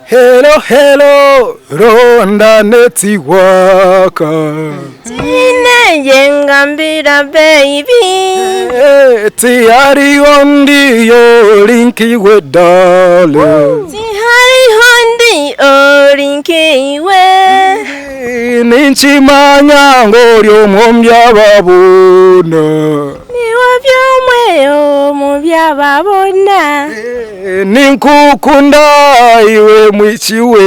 Hello hello Ronda netiwaka. Tihaine ngambira baby. Tihariho ndi ori nk'iwe darling. Tihariho ndi ori nk'iwe. Ninkimanya ngu ori omwe omu byababona. Niiwe ori omwe omu byababona. Ninkukunda iwe mwishiki we.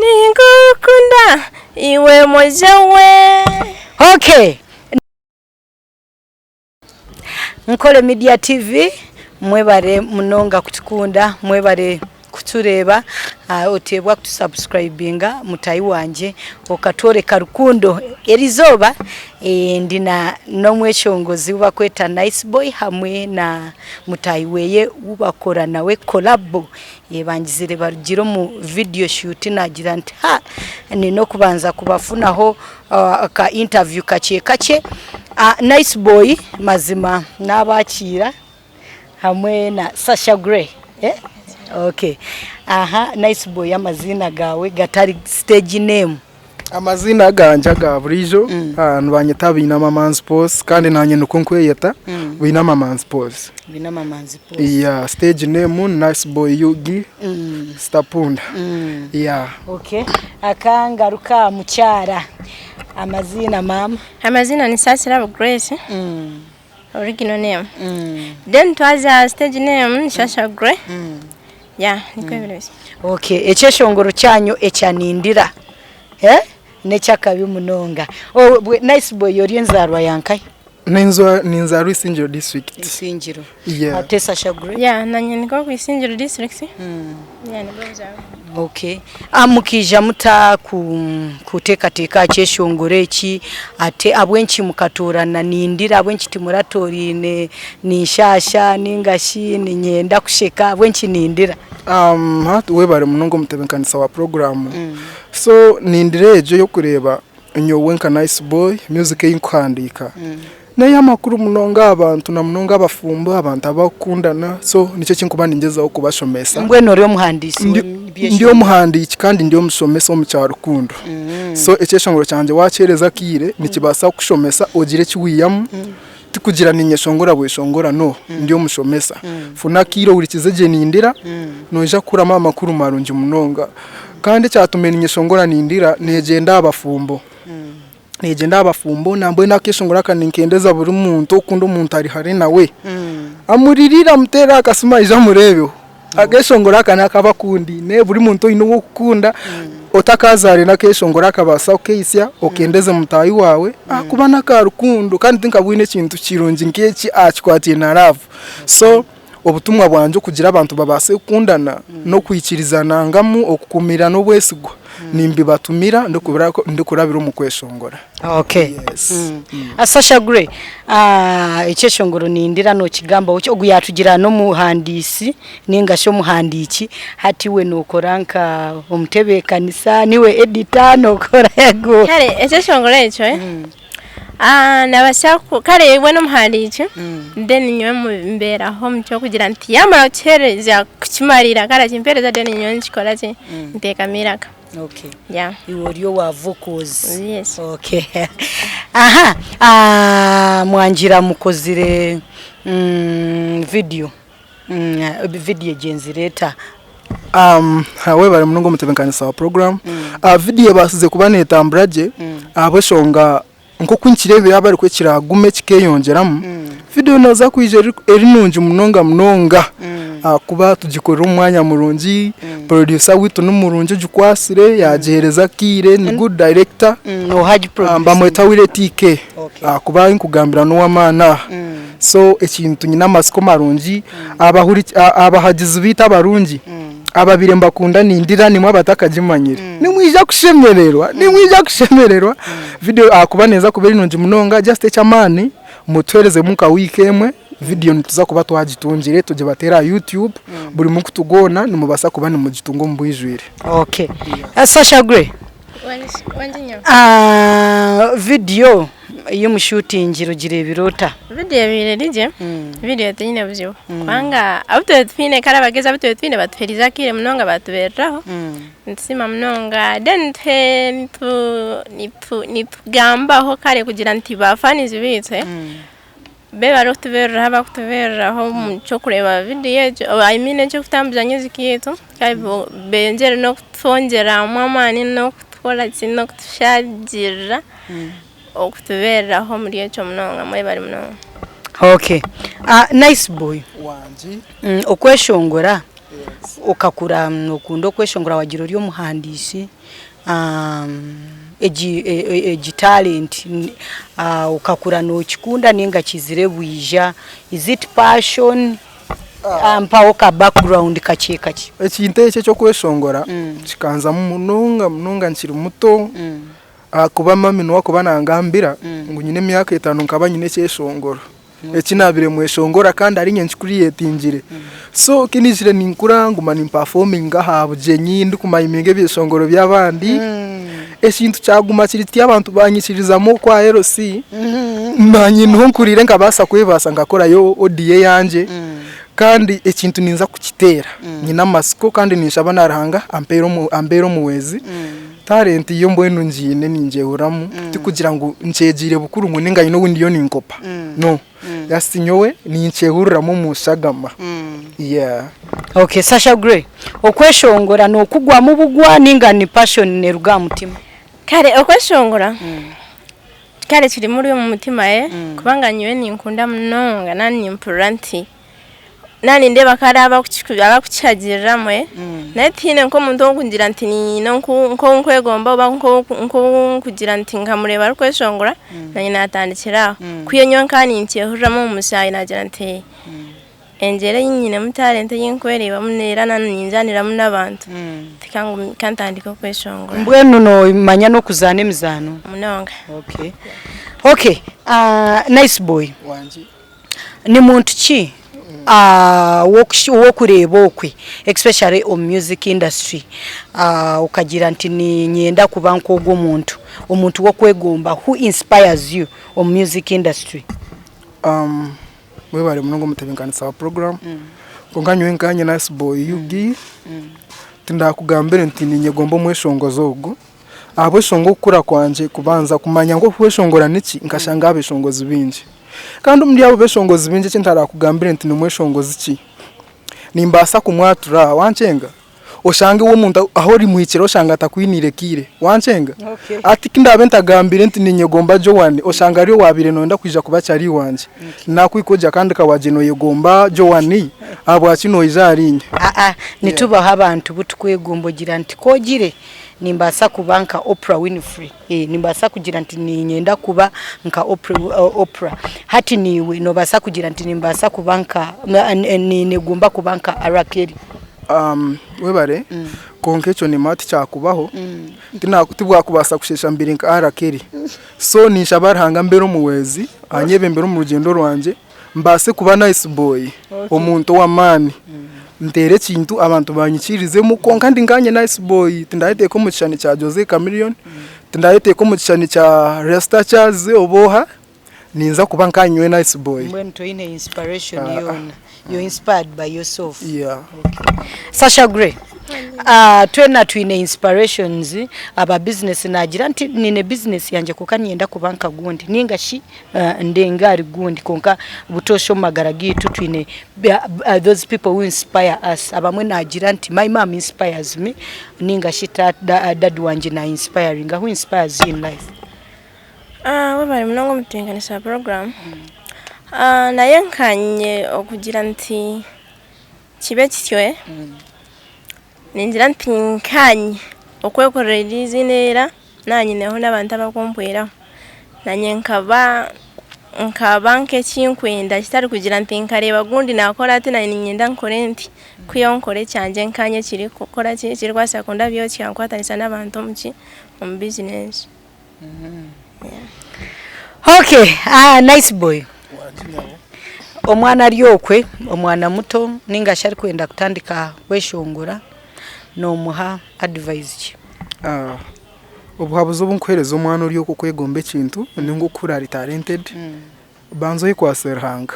Ninkukunda iwe mwojo we. Okay. Nkore Media TV mwebare munonga kutukunda mwebare kutureeba oteebwa kutusubscribinga mutahi wangye okatworeka rukundo. Erizooba ndi n'omweshongozi ou barikweta Nice Boy hamwe na mutaahi weye ou bakora nawe collabo bangizire barugire omu video shoot naagira nti haa nyine okubanza kubafunaho aka interview kakye kakye. Nice Boy mazima naabakiira. Hamwe na Sasha Grey eh okay aha nice boy amaziina gaawe gatari stage name. Amaziina agangye aga buriijo nibanyeta Bainama Manzi Paul kandi nanye nikwo nkweyeta Bainama Manzi Paul. Bainama Manzi Paul. Yeah, stage name ni Nice Boy UG Sitapunda. Yeah. Okay. Akangaruka aha mukyara amaziina maama. Amaziina ni Saasirabo Grace. Original name. Then twaza aha stage name ni Shasha Grey. Yeah, nikwo biri bityo. Okay, ekyeshongoro kyanyu ekya Nindira eh n'ekyakabi munonga. Oh, bwe Nice Boy ori enzaarwa ya nkahi? Ninzwa ninzaarwa Isingiro district. Isingiro. Yeah. Ate Sasha Grey? Yeah, nanye nikwo ku Isingiro district. Yeah, nibwo buzaarwa. Okay. Ah, mukaija muta kuteekateeka aha kyeshongoro eki? Ate ahabw'enki mukatoorana Nindira? Ahabw'enki timuratoraine Ninshaasha nainga shi Niinyenda kusheka? Ahabw'enki Nindira? Hati webare munonga omutebeekanisa wa puroguraamu. So Nindira egyo ey'okureeba nyowe nka Nice Boy music ei nkuhandiika N'ey'amakuru munonga aha bantu na munonga abafumbo, abantu abakukundana, so nikyo eki nkuba ningyezaho kubashomesa. Mbwenu ori omuhandiisi Ndi w'ebyeshongoro? omuhandiiki kandi ndi omushomesa omu kya rukundo. So ekyeshongoro kyangye waakiheereza akaire nikibaasa kukushomesa ogire eki waihamu, tikugira ninyeshongora bweshongora no, ndi omushomesa. Funa akaire ohurikize gye nindira, noija kukuramu amakuru marungi munonga. Kandi ekyatumire ninyeshongora nindira, neegyenda aha bafumbo. Negyenda aha bafumbo nambwenu akeshongoro aka ninkendeza buri muntu okukunda omuntu ari hare nawe amuririre amuterere akasimu aije amurebeho. Akeshongoro aka nakabakundiine buri muntu oyine owokukunda otakazaarire akeshongoro aka baasa kukehisya okendeze mutaahi waawe ahakuba naka rukundo kandi tinkabwine ekintu kirungi nk'eki aha kikwataine na love. So obutumwa bwangye okugira abantu babaase kukundana n'okwikirizanangamu, okukuumirana obwesigwa, nimbibatumira ndikurabira omu kweshongora. Okay. Yes. Sasha Grey, ekyeshongoro nindira nokigambaho ki? Ogu yatugira n'omuhandiisi ninga shi omuhandiiki, hati iwe nokora nka omutebeekanisa, niiwe editor, nokora ego. Kare ekyeshongoro ekyo Nabasa kare iwe n'omuhandiiki then nyowe mbeeraho omu ky'okugira nti yaamara kukiheereza kukimarira kare akimpeereza then nyowe nikikora ki nteekamu eiraka. Okay. Yeah. Iwe ori owa vocals. Yes. Okay. Aha, ah, mwangira mukozire video. Vidiyo egyenzire eta? Webare munonga omutebeekanisa wa puroguraamu. Vidiyo ebaasize kuba neetambura gye ahabw'enshonga nk'oku nkireebire abu arikuba ekiragume kikeeyongyeramu, vidiyo neeza kwija eri nungi munonga munonga ahakuba tugikorire omu mwanya murungi, porodyusa waitu ni murungi ogikwatsire yaagiheereza akaire, ni good director. Nooha agiporodyusinga? Bamweta Willy TK ahakuba ahu nkugambira n'ow'amaani aha. So ekintu nyine amatsiko marungi, abahagizi baitu abarungi ababaire nibakunda nindira nimwe abatakagimanyire nimwija kushemererwa, nimwija kushemererwa vidiyo ahakuba neeza kuba eri nungi munonga just eky'amaani mutuheerezemu nka wiiki emwe vidiyo nituza kuba twagitungire tugibateere aha YouTube buri mukutu gwona nimubaasa kuba nimugitunga omu bwijwire. Okay. Sasha Grey, vidiyo. ei omushuutingire ogireebire ota? Vidiyo ebaire eri gye, vidiyo teine buzibu kubanga abu twbaire twine kare abagezi abu twbaire twine batuherize akaire munonga batubereraho, nitusiima munonga then nitugambaho kare kugira nti ba fans beitu Beebare kutubeereraho abarikutubeereraho omu ky'okureeba vidiyo egyo I mean eky'okutambuza music yaitu kandi beyongyere n'okutwongyeramu amaani n'okutukora ki n'okutushagirira okutubeereraho omuri ekyo munonga mwebare munonga. Okay. Nice boy. Wangi. Okweshongora okakura nokunda okweshongora wagira ori omuhandiisi Egi egi talent okakura nokikunda ninga kizire bwija is it passion mpaho ka background kakye kakye. Ekintu eki eky'okweshongora kikanzamu munonga munonga nkiri muto ahakuba mami niwe akuba nangambira ngu nyine emyaka etano nkaba nyine ekyeshongoro. Eki naabaire mweshongora kandi ari nyowe nkikuriyetingire. So ku naizire ninkura nguma nimpafominga aha bugyenyi ndikumayiminga ebyeshongoro by'abandi, ekintu kyaguma kiri kiti abantu banyikiririzamu okwa LC, naanye niho nkuriire nkabaasa kwebaasa nkakorayo audio eyangye kandi ekintu ninza kukiteera. Nyine amatsiko kandi ninshaba na Ruhanga ampeere omuhwezi. Talent yo mbwenu ngiine ningyehuriramu tikugira ngu nkyegiire bukuru ngu ninga haine ou ndiyo ninkopa no just nyowe ninkyehuriramu omu shagama yeah. Okay Sasha Grey, okweshongora nokugwamu bugwa ninga ni passion neruga aha mutima? Kare okweshongora kare kiri muri omu mutima kubanga nyowe ninkunda munonga nanye nimpurira nti Naaba nindeeba kare abarikukihagiriramu naye tihaine nk'omuntu ou ndikugira nti niinyine nk'ou ndikwegomba oba nk'ou ndikugira nti nkamureeba arikweshongora naanye naatandikira aho. Kwiha nyowe nkaba ninkyehuriramu omu mushaayi naagira nti engyero ei nyinemu talent ei nkwereebamu reero ninzaaniramu n'abantu kantandike okweshongora. Mbwenu noomanya n'okuzaana emizaano? Munonga. Okay. Okay, nice boy. Ni muntu ki ow'okureeba okwe especially omu music industry okagira nti niinyenda kuba nk'ogu omuntu, omuntu w'okwegomba who inspires you omu music industry? Webare munonga omutebeekanisa wa puroguraamu, kwonka nyowe nkanye Nice Boy UG, tindakugambire nti niinyegomba omweshongozi ogu, Ahabw'enshonga okukura kwangye kubanza kumanya ngu okweshongora niki, nkashanga abeshongozi baingi. Kandi omuri abo beshongozi baingi eki ntarakugambire nti nimweshongozi ki, nimbaasa kumwatura aha wankyenga? Oshange iwe omuntu ahu orimuhikira oshanga atakwiniire kiire, wankyenga? Hati ku ndaabe ntagambire nti niinyegomba Joan, oshanga ari owaabaire nooyenda kwija kuba kyari wangye. Naakwika ogye kandi ka waagiire nooyegomba Joan, ahabwaki noija ahariinye? Aa, nitubaho abantu bu tukwegomba ogira nti ku ogire Nimbaasa kuba nka Oprah Winfrey. Ee, nimbaasa kugira nti niinyenda kuba nka Oprah. Hati naiwe noobaasa kugira nti nimbaasa kuba nka, niinyegomba kuba nka R. Kelly. Webare, kwonka ekyo nimanya tikyakubaho, tibwakubaasa kusheesha mubiri nka R. Kelly. So ninshaba Ruhanga ambeere omuhwezi, anyebembere omu rugyendo rwangye. Mbaase kuba nice boy, omuntu ow'amaani, nteere ekintu abantu banyikirizemu kwonka ndi nkanye nice boy, tindayeteeka omu kishushani kya Jose Chameleone, tindayeteeka omu kishushani kya Rasta Charles oba oha, ninza kuba nka nyowe nice boy. Mbwenu toine inspiration yoona, you're inspired by yourself. Yeah. Sasha Grey, Twena twine inspirations, aba business nagira nti nyine business yangye kwonka niinyenda kuba nka gundi ninga shi ndenga ahari gundi kwonka butoosha omu magara gaitu twine those people who inspire us. Abamwe nagira nti my mum inspires me ninga shi dad wangye na inspiringa. Who inspires you in life? Webare munonga omutebeekanisa wa puroguraamu. Naye nkanye okugira nti kibe kityo, ningira nti nkanye okwekorera eiziina era naaba nyineho n'abantu abarikumpweraho, naanye nkaba nkaba nk'eki nkwenda kitari kugira nti nkareeba ogundi naakora ati naanye niinyenda nkore nti, kwihaho nkore ekyangye nkanye ekirikukora ki ekirikubaasa kundabyaho kikankwatanisa n'abantu omu ki omu bizinesi. Okay, nice boy. Omwana ari okwe, omwana muto ninga shi arikwenda kutandika kweshongora, nomuha advice ki? Obuhabuzi obu nkuheereza omwana ori okwo kwegomba ekintu ninga okuhurira ari talented, banza oyekwase Ruhanga.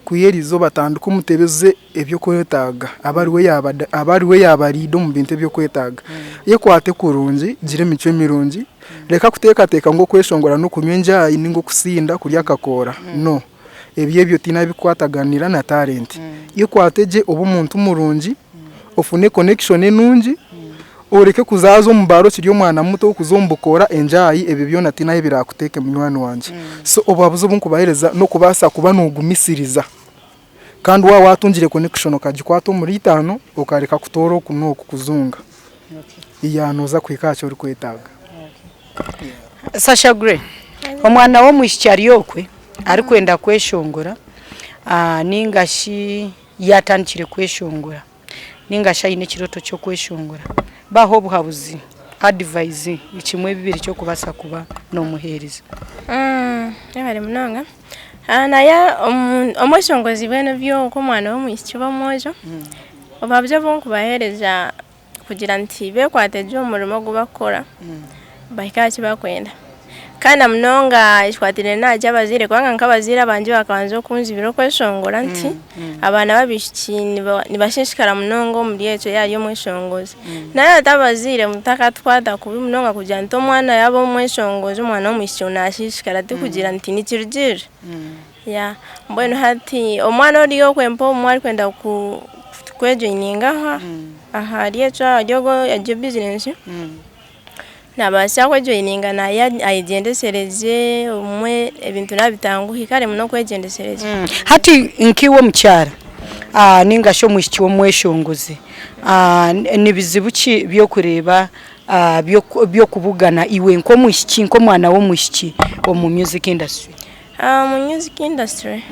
Kwiha erizooba tandika omutebeze eby'okwetaaga abe ariwe yaaba abe ariwe yaaba leader omu bintu eby'okwetaaga. Yekwate kurungi, gira emicwe mirungi, reka kuteekateeka ngu okweshongora n'okunywa enjaayi ninga okusinda kurya akakoora, no. Ebyo ebyo tihaine ahu bikukwataganira na talent. Yekwate gye obe omuntu murungi, ofune connection enungi, oreke kuzaaza omu baara okiri omwana muto, kuza omu bukoora, enjaayi, ebyo byona tihaine ahu birakuteeke munywani wangye. So obuhabuzi obu nkubaheereza n'okubaasa kuba noogumisiriza kandi waaba waatungire connection okagikwata omuri itaano, okareka kutoora oku n'oku kuzunga, ya nooza kuhika aha ki orikwetaaga. Sasha Grey, omwana w'omwishiki ari okwe arikwenda kweshongora ninga shi yaatandikire kweshongora ninga shi aine ekirooto ky'okweshongora, bahe obuhabuzi, advice, kimwe bibiri ky'okubaasa kuba noomuheereza. Webare munonga. Naye omweshongozi mbwenu byo nk'omwana w'omwishiki oba omwojo, obuhabuzi obu nkubaheereza kugira nti bekwate gye omu murimo ogu barikukora bahike aha ki barikwenda. Kandi na munonga ekikwatiraine n'aha ky'abazaire kubanga nk'abazaire abangye bakabanza okunzibira okweshongora nti abaana b'abaishiki nibashiishikara munonga omuri ekyo yaaba ari omweshongozi. Naye hati abazaire mutakatukwata kubi munonga kugira nti omwana yaaba omweshongozi omwana w'omwishiki naashiishikara tikugira nti nikirugiirira. Mbwenu hati omwana ori okwe mpa obumwe arikwenda kwejoyininga aha ahari ekyo ahari egyo bizinesi, nabaasa kwejoyininga nayo ayegyendesereze obumwe ebintu nabitanguhi kare n'okwegyendesereza. Hati nk'iwe omukyara ninga shi omwishiki w'omweshongozi, ni bizibu ki by'okureeba by'okubugana iwe nk'omwishiki nk'omwana w'omwishiki omu music industry? Omu music industry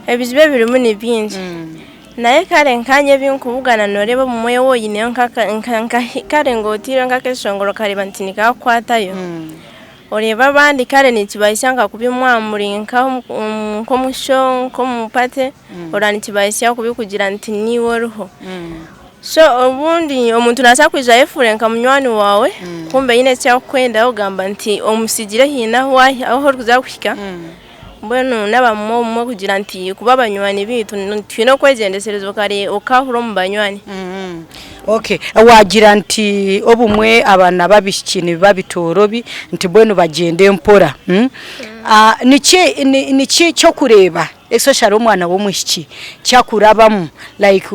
ebizibu ebirimu ni bingi naye kare nkanye ebi nkubugana noreeba obumwe waaba oyineyo kare ngu otiireho nk'akeshongoro okareeba nti nikakukwatayo, oreeba abandi kare nikibahisya nka kubi mwaba muri nk'omu show nk'omu party oreeba nikibahisya kubi kugira nti niiwe oriho. So obundi omuntu nabaasa kwija ayefuure nka munywani waawe kumbe haine eki arikukwendaho ogamba nti omusigire haine ahu orikuza kuhika mbwenu n'abamwe obumwe kugira nti kuba banywani baitu twine okwegyendesereza okahura omu banywani. Okay, waagira nti obumwe abaana b'abaishiki nibiba bitoorobi nti mbwenu bagyende mpora. Niki niki eky'okureeba especially omwana w'omwishiki kyakurabamu like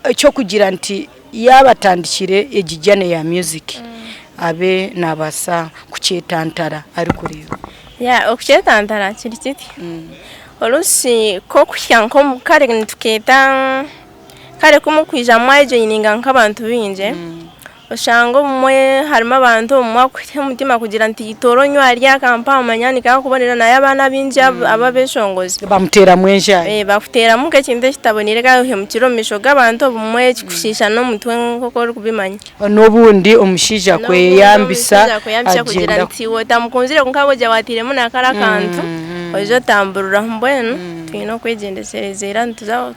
Eky'okugira nti yaaba atandikire egi journey ya music abe nabaasa kukyetantara arikureeba. Yeah, okukyetantara kiri kiti, oluusi k'okuhika nk'omu kare nitukeeta kare ku murikwija mwajoininga nk'abantu baingi, Oshanga obumwe harimu abantu obumwe akuha omutima kugira nti toora onywe ahari aka mpa manya nikakubonera naye abaana abaingi abo abeshongozi Bamuteramu enjara. Bakuteramu nk'ekintu ekitaboniire kandi ohemukire omu maisho g'abantu obumwe kikushiisha n'omutwe nk'oku orikubimanya. N'obundi omushaija akweyambisa akweyambisa kugira agyenda. nti otamukunzire kwonka wagira wateiremu na kari akantu oije otamburiraho mbwenu twine okwegyendesereza era nituza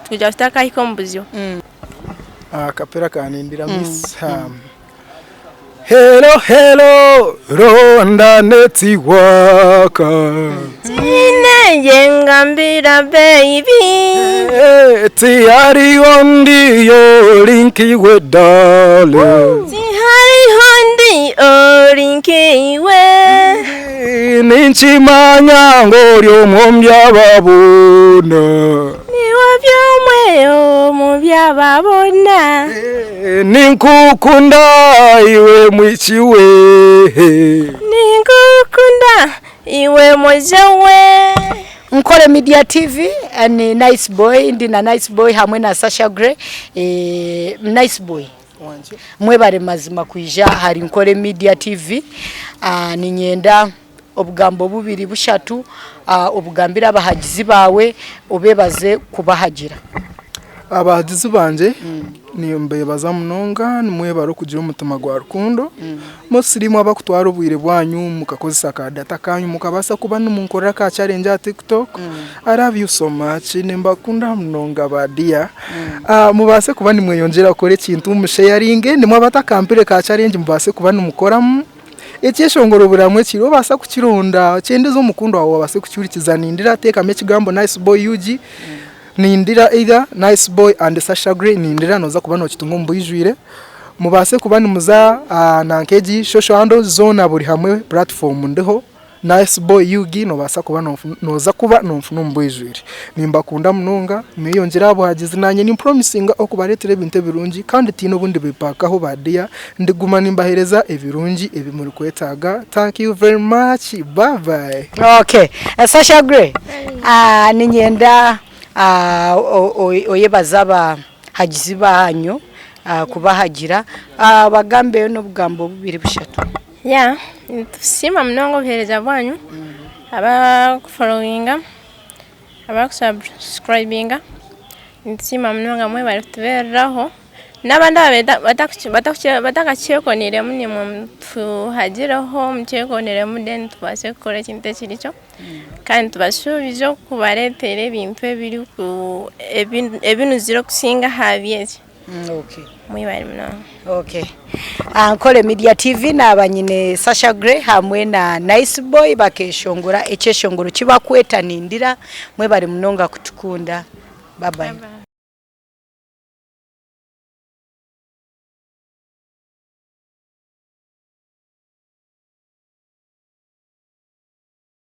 kugira tutakahika omu buzibu. Akapera kanindira miss. Hello hello Ronda netiwaka. Tineye ngambira baby. Tihariho ndi ori nk'iwe darling. Tihariho ndi ori nk'iwe. Ninkimanya ngu ori omwe omu by'ababona. Niiwe byomwe omu by'ababona. Ninkukunda iwe mwishiki we. Ninkukunda iwe mwojo we. Nkore Media TV ni Nice Boy ndi na Nice Boy hamwe na Sasha Grey Nice Boy mwebare mazima kwija ahari Nkore Media TV niinyenda Obugambo bubiri bushatu obugambire abahagizi baawe obebaze kubahagira. Abahagizi bangye nimbeebaza munonga nimwebare okugira omutima gwa rukundo. Mostly imwe abakutwara obwire bwanyu mukakozesa ka data kanyu mukabaasa kuba nimunkorera ka challenge aha TikTok. I love you so much nimbakunda munonga ba dear. Mubaase kuba nimweyongyera kukora ekintu musheyaringe nimwe abatakampire ka challenge mubaase kuba nimukoramu. Ekyeshongoro buri hamwe kiriho obaasa kukironda okyendeze omukundwa waawe abaase kukihurikiza nindira teekamu ekigambo nice boy ug nindira either nice boy and Sasha Grey nindira nooza kuba nookitunga omu bwijwire mubaase kuba nimuza nanka egi social handles zoona buri hamwe platform ndiho. Nice boy ug nobaasa kuba noza kuba nonfuna omu bwijwire. Nimbakunda munonga, mweyongyere aha buhagizi nanye nimpromisinga okubaretera ebintu ebirungi kandi tihaine obu ndibipakaho ba dear, ndiguma nimbahereza ebirungi ebi murikwetaaga thank you very much bye bye. Okay, Sasha Grey, niinyenda oyebaze abahagizi banyu kubahagira, obagambeyo n'obugambo bubiri bushatu. Yeah, nitusiima munonga obuheereza bwanyu abakuforowinga, abakusubscribinga, nitusiima munonga mwebare kutubeereraho n'abandi abatakakyekoneiremu naimwe mutuhagireho mukyekoneremu then tubaase kukora ekintu ekirikyo kandi tubashuubize okubareetera ebintu ebinuzire okusinga aha by'eki. Mwebare munonga. Okay. Ankole Media TV naaba nyine Sasha Grey hamwe na Nice Boy bakeshongora ekyeshongoro kibakweta Nindira. Mwebare munonga kutukunda. Bye bye. Bye bye.